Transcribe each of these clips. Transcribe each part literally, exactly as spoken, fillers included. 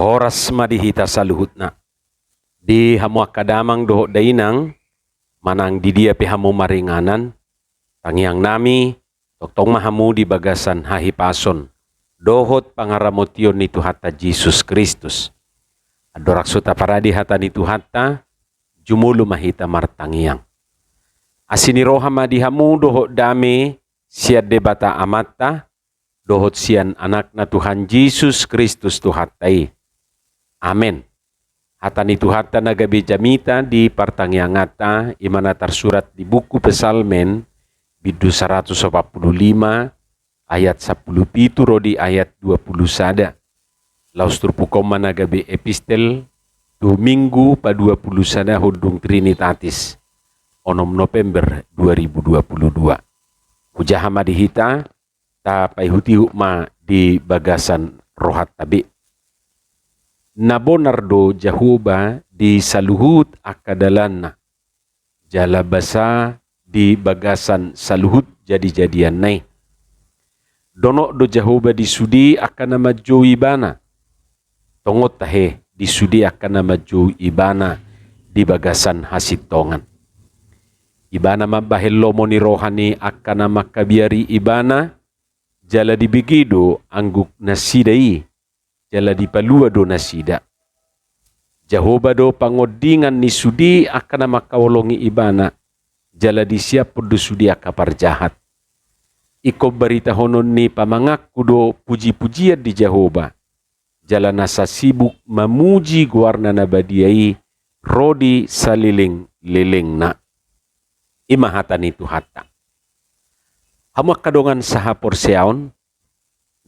Horas ma di hita saluhutna. Di hamu angka damang dohot dainang, manang di dia pe hamu maringanan, tangiang nami, tongtong ma hamu di bagasan hahipason dohot pangaramotion ni Tuhanta Jesus Kristus. Andorang so taparade hata ni Tuhanta, jumolo ma hita martangiang. Asi ni roha ma di hamu dohot dame sian Debata Amanta, dohot sian Anakna Tuhan Jesus Kristus Tuhanta i. Amen. Hata ni Tuhanta na gabe jamita di partangianganta, i ma na tarsurat di buku Psalmen, bindu saratus opat pulu lima, ayat sampulu pitu ro di ayat dua pulu sada. Laos turpuk on ma na gabe epistel tu Minggu paduapulusadahon dung Trinitatis, onom November dua ribu dua pulu dua. Hujaha ma di hita, tapaihutihut ma di bagasan rohanta be. Na bonar do Jahowa di saluhut angka dalanna, jala basa di bagasan saluhut jadijadianna i. Donok do Jahowa di sude angka na manjou Ibana. Tongon tahe di sude angka na manjou Ibana di bagasan hasintongan. Ibana mambahen lomo ni roha ni angka na mangkabiari Ibana, jala dibege do angguk nasida i, jala dipalua do nasida. Jahowa do pangondingan ni sude angka na mangkaholongi Ibana, jala disiaphon do sude angka parjahat. Ingkon baritahonon ni pamanganku do pujipujian di Jahowa, jala nasa sibuk mamuji goarna na badia i ro di salelenglelengna. I ma hata ni Tuhanta. Hamu angka dongan sahaporseaon,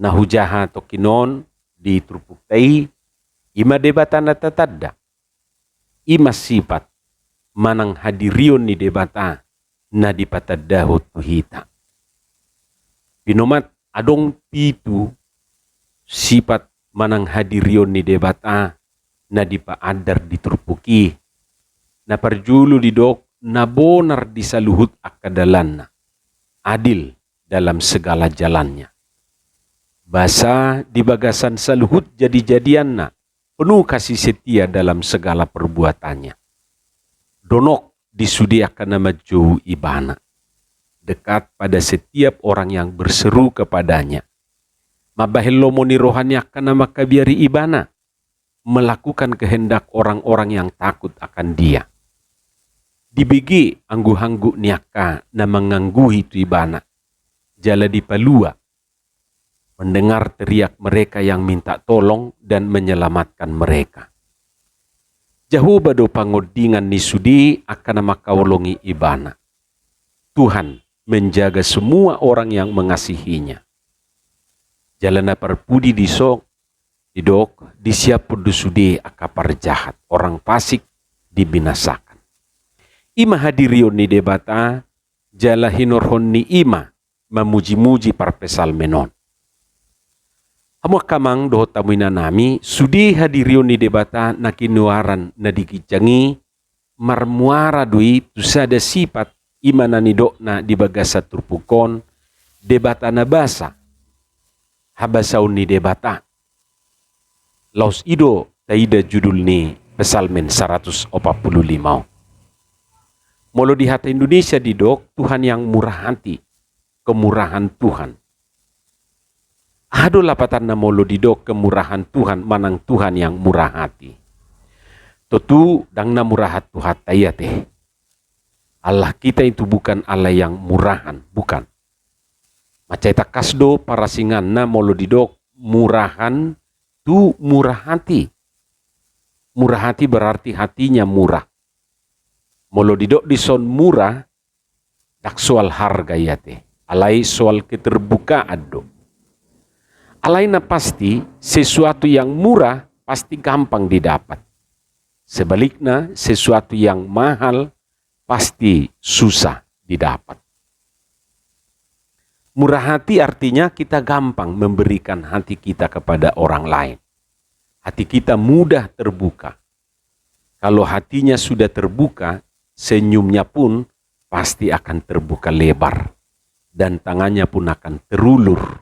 na hujaha tongkin on di turpukta i, i ma Debata na tatanda. I ma sipat manang hadirion ni Debata na dipatandahon tu hita. Binomat adong pitu sipat manang hadirion ni Debata na dipaandar di turpuk i. Na parjolo didok na bonar di saluhut angka dalanna, adil dalam segala jalannya. Basa di bagasan saluhut jadijadianna, penuh kasih setia dalam segala perbuatannya. Donok di sude angka na manjou Ibana. Dekat pada setiap orang yang berseru kepada-Nya. Mambahen lomo ni roha ni angka na mangkabiari Ibana, melakukan kehendak orang-orang yang takut akan Dia. Dibege angguk-angguk ni angka na mangangguhi tu Ibana, jala dipalua, mendengar teriak mereka yang minta tolong dan menyelamatkan mereka. Jahowa do pangondingan ni sude angka na mangkaholongi Ibana. Tuhan menjaga semua orang yang mengasihi-Nya. Jala na parpudi dison, didok, disiaphon do sude angka parjahat, orang fasik dibinasakan. I ma hadirion ni Debata, jala hinorhon ni i ma mamujimuji parpsalmen on. Hamu angka amang dohot hamu inanami, sude hadirion ni Debata na kinoaran na di ginjang i, marmuara do i tu sada sipat, i ma na nidokna di bagasan turpuk on, Debata na basa. Habasaon ni Debata. Laos i do taida judul ni Psalmen saratus opat pulu lima on. Molo di hata Indonesia didok, Tuhan yang murah hati, kemurahan Tuhan. Aha do lapatanna molo didok kemurahan Tuhan manang Tuhan yang murah hati? Tontu ndang na murahan Tuhanta i ate. Allah kita itu bukan Allah yang murahan, bukan. Mansai tangkas do parasinganna molo didok murahan tu murah hati. Murah hati berarti hatinya murah. Molo didok dison murah, ndang soal harga i ate. Alai soal keterbukaan do. Alai na pasti, sesuatu yang murah pasti gampang didapat. Sebaliknya, sesuatu yang mahal pasti susah didapat. Murah hati artinya kita gampang memberikan hati kita kepada orang lain. Hati kita mudah terbuka. Kalau hatinya sudah terbuka, senyumnya pun pasti akan terbuka lebar, dan tangannya pun akan terulur.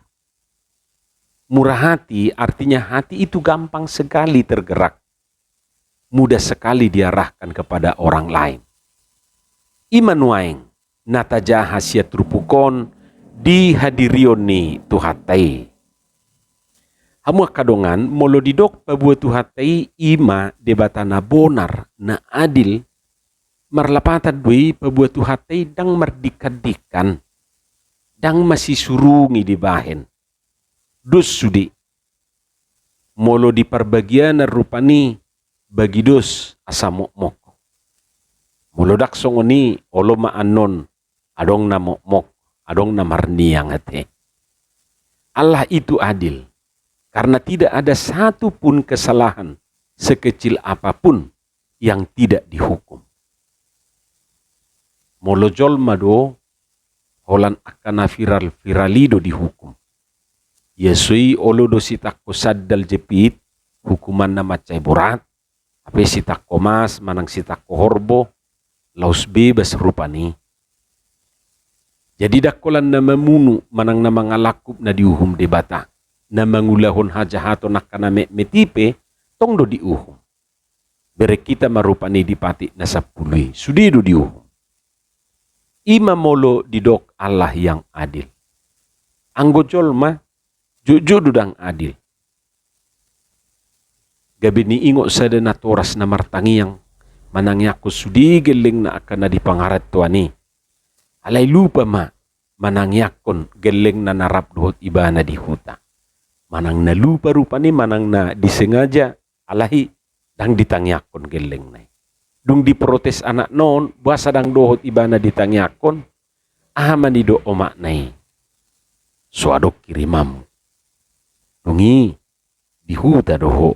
Murah hati artinya hati itu gampang sekali tergerak, mudah sekali diarahkan kepada orang lain. I ma nuaeng na tajaha sian turpuk on di hadirion ni Tuhanta i. Hamu angka dongan, molo didok paboa Tuhanta i, i ma Debata na bonar, na adil, marlapatan do i paboa Tuhanta i ndang mardingkandingkan, ndang masisurungi dibahen. Dos sude. Molo di parbagianan rupani bagi dos asa mokmok. Molo ndang songon i, olo ma annon, adong na mokmok, adong na marniang ate. Allah itu adil, karena tidak ada satu pun kesalahan sekecil apapun yang tidak dihukum. Molo jolma do, holan angka na viral-viral i do dihukum. Ia so i, olo do sitangko sandal jepit, hukumanna mansai borat, hape sitangko mas manang sitangko horbo, laos bebas rupani. Jadi ndang holan na mamunu manang na mangalangkup na diuhum Debata, na mangulahon hajahaton angka na metmet i pe tong do diuhum. Bereng hita ma rupani di patik na sampulu i, sude do diuhum. I ma molo didok Allah yang adil. Anggo jolma, jotjot do ndang adil. Gabe niingot sada natoras na martangiang, manangiangkon sude gellengna angka na di pangarantoan i. Alai lupa ma manangiangkon gellengna na rap dohot ibana di huta. Manang na lupa rupani, manang na disengaja, alai ndang ditangiangkon gellengna i. Dung diprotes anakna on, boasa ndang dohot ibana ditangiangkon, aha ma nidok omakna i? So adong kirimanmu. Dung i, di huta do ho,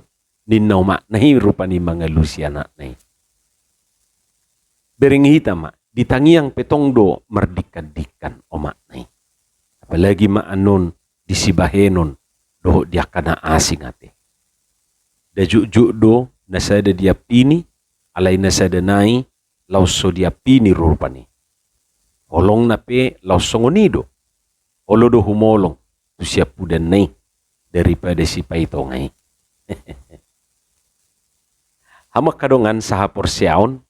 ninna omakna i rupani mangalusi anakna i. Bereng hita ma, ditangiang pe tong do mardingkandingkan omakna i. Apalagi ma annon di sibahenon dohot di angka na asing ate. Nda jotjot do na sada diampini, alai na sada nai laos so diampini rupani. Holongna pe laos songon i do. Olo do humolong tu siampudanna i daripada Sipaitonga i. Hamu angka dongan sahaporseaon,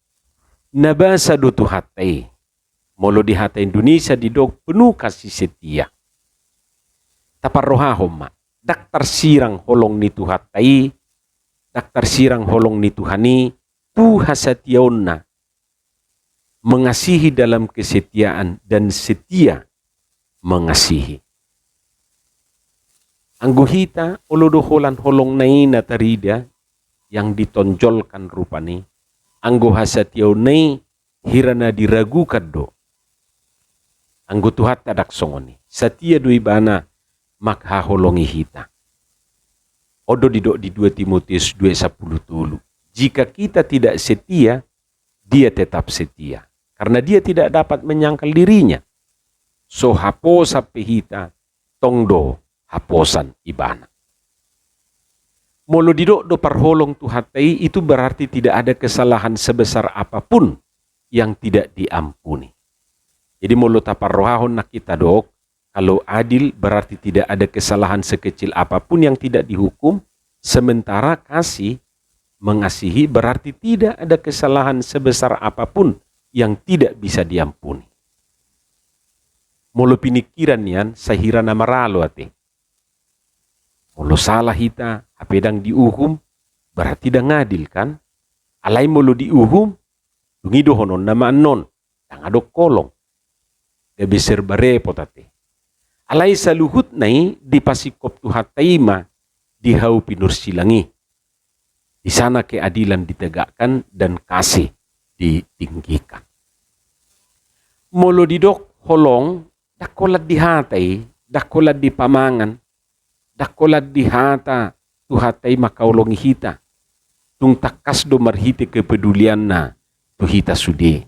na basa do Tuhanta i. Molo di hata Indonesia didok penuh kasih setia. Taparrohahon ma, ndang tarsirang holong ni Tuhanta i, ndang tarsirang holong ni Tuhan i tu hasatiaonna, mengasihi dalam kesetiaan dan setia mengasihi. Anggo hita, olo do holan holongna i na tarida, yang ditonjolkan rupani, anggo hasatiaonna i hira na diragukan do. Anggo Tuhanta ndang songon i, satia do ibana manghaholongi hita. On do didok di dua Timotius dua sampulu tolu. Jika kita tidak setia, dia tetap setia. Karena dia tidak dapat menyangkal dirinya. So haposan pe hita, tong do haposan ibana. Molo didok do parholong Tuhanta i, itu berarti tidak ada kesalahan sebesar apapun yang tidak diampuni. Jadi molo taparrohahon nang hita dok, kalau adil berarti tidak ada kesalahan sekecil apapun yang tidak dihukum, sementara kasih, mengasihi, berarti tidak ada kesalahan sebesar apapun yang tidak bisa diampuni. Molo pinikkiran nian, sahira na maralo ate. Molo salah hita, hape ndang diuhum, berarti ndang adil kan? Alai molo diuhum, dung i dohononna ma annon, ndang adong holong. Gabe serba repot ate. Alai saluhutna i dipasingkop Tuhanta i ma di hau pinursilang i. Di sana keadilan ditegakkan dan kasih ditinggikan. Molo didok holong, ndang holan di hata i, ndang holan di pamangan, ndang holan di hata Tuhanta i manghaholongi hita. Tung tangkas do marhite kepedulianna tu hita sude.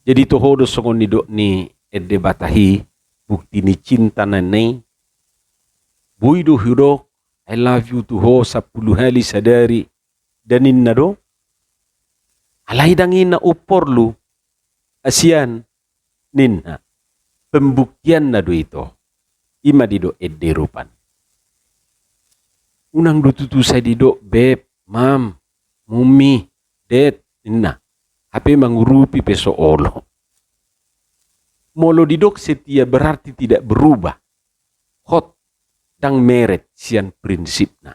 Jadi toho do songon nidok ni ende Batak i, bukti ni cinta na i, boi do hudok I love you tu ho sampulu hali sadari, da ninna do. Alai ndang i na umporlu, hasian ninna. Pembuktianna do ito. I ma didok ende rupani. Unang do tutu sai didok beb, mam, mummi, ded, ninna. Hape mangurupi pe so olo. Molo didok setia berarti tidak berubah. Hot, ndang meret sian prinsipna,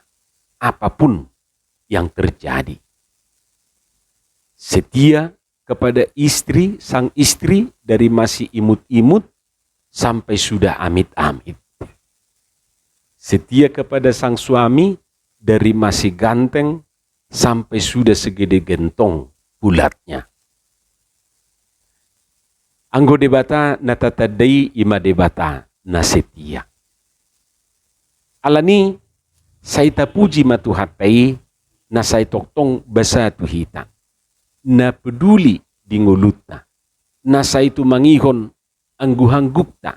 apapun yang terjadi. Setia kepada istri, sang istri, dari masih imut-imut sampai sudah amit-amit. Setia kepada sang suami, dari masih ganteng sampai sudah segede gentong bulatnya. Anggo Debata na tatandai i ma Debata na setia. Alani, sai tapuji ma Tuhanta i, na sai tongtong basa tu hita, na peduli di ngolunta, na sai tumangihon angguhanggukta,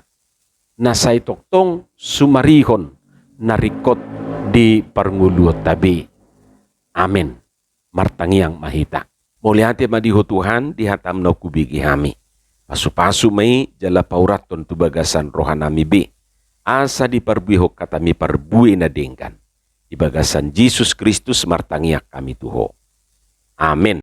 na sai tongtong sumarihon na ringkot di parngoluonta be. Amen. Martangiang ma hita. Mauliate ma di Ho Tuhan, di hataM na hubege hami. Pasupasu ma i jala paurathon tu bagasan rohanami be, asa diparbuehon hataMi parbue na denggan. Di bagasan Jesus Kristus martangiang hami tu Ho. Amen.